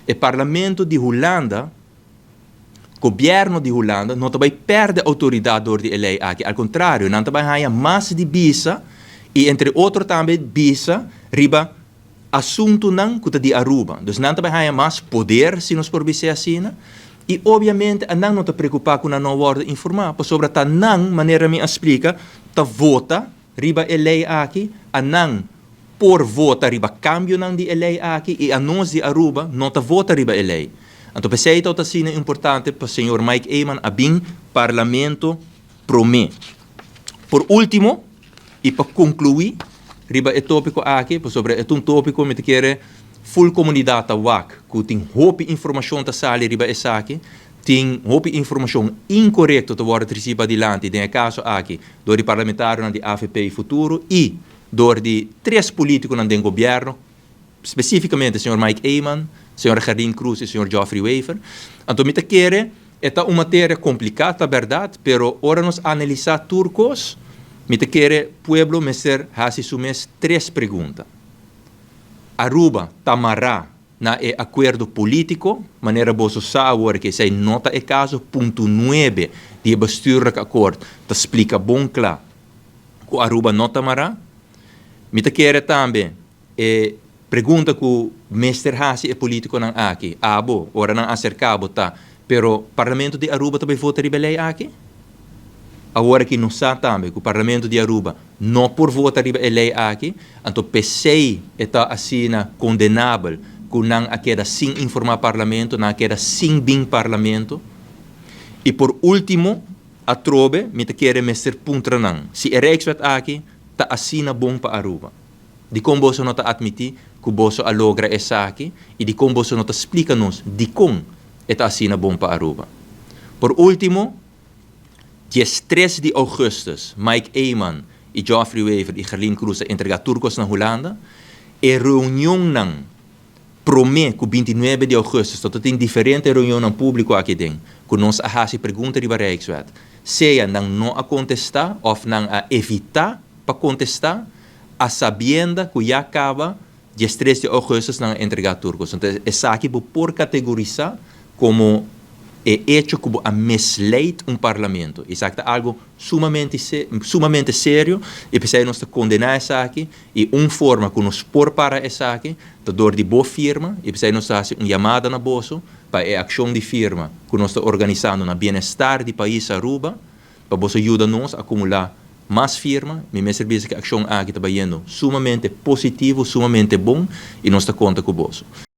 E Parlamento di Hulanda, Gobierno di Hulanda no ta bay perde autoridad door di e ley aki, al contrario, nan ta bay haya mas di bisa y entre otro tambe bisa riba asuntonan cu ta di Aruba. Dus nan ta bay haya mas poder, si nos por bis'e asina, y obviamente a nan no ta preocupa cu nan no a wordo informa, pasobra ta nan, manera mi a splica, ta vota riba e ley aki, a nan por vota riba cambionan di e ley aki y a nos di Aruba no ta vota riba e ley. Anto p'esey ta asina importante pa señor Mike Eman a bin Parlamento prome. Por ultimo, y pa conclui riba e topico aki, pasobra e ta un topico mi ta kere full comunidad ta wak cu tin hopi informacion ta sali riba esaki, Tin hopi informacion incorecto ta wordo treci padilanti den e caso aki door di parlamentarionan di avp y Futuro y door di tres politiconan den gobierno, specificamente señor Mike Eman, señora Gerlien Croes y señor Geoffrey Wever. Anto mi ta kere e ta un materia complica, ta berdad, pero ora nos analisa tur cos, mi ta kere pueblo mester haci su mes tres pregunta. Aruba ta mara na e akuerdo polítiko, manera boso sa awor ku esei no ta e kaso, punto nuebe di e bestuurlijk akkoord ta splika bon kla ku Aruba no ta mará. Mi ta kere tambe e pregunta ku mester hasi e polítikonan aki, abo, ora nan aserká bo ta, pero Parlamento di Aruba ta bai vota riba e lei aki? Awor aki nos sa tambe ku Parlamento di Aruba no por vota riba e lei aki, anto p'esei e ta asina kondenabel ku nan a keda sin informá Parlamento, nan a keda sin bin Parlamento. I por último, atrobe mi ta kere mester puntra nan si e Rijkswet aki ta asina bon pa Aruba. Dikon boso no ta atmití ku boso a logra esaki i dikon boso no ta splika nos dikon e ta asina bon pa Aruba? Por último, 13 di ougùstùs Mike Eman i Geoffrey Wever i Gerlien Croes a entregá tur kos na Hulanda. E reunionnan promé ku 29 di ougùstùs ta tin diferente reunionnan públiko aki den ku nos a hasi pregunta riba Rijkswet. Sea nan no a kontestá òf nan a evitá pa kontestá a sabienda ku ya kaba 13 di ougùstùs nan a entregá tur kos. Entonces esaki bo por kategorisá komo e echo ku bo a misleid un parlamento. Esaki ta algu sumamente sumamente serio i p'esei nos ta kondená esaki i un forma ku nos por para esaki ta dor di bo firma i p'esei nos ta hasi un yamada na boso pa e akshon di firma ku nos ta organisando na bienestar di pais Aruba. Pa boso yuda nos akumulá mas firma, mi mester bisa ku e akshon aki ta bayendo sumamente positivo, sumamente bon i nos ta konta ku boso.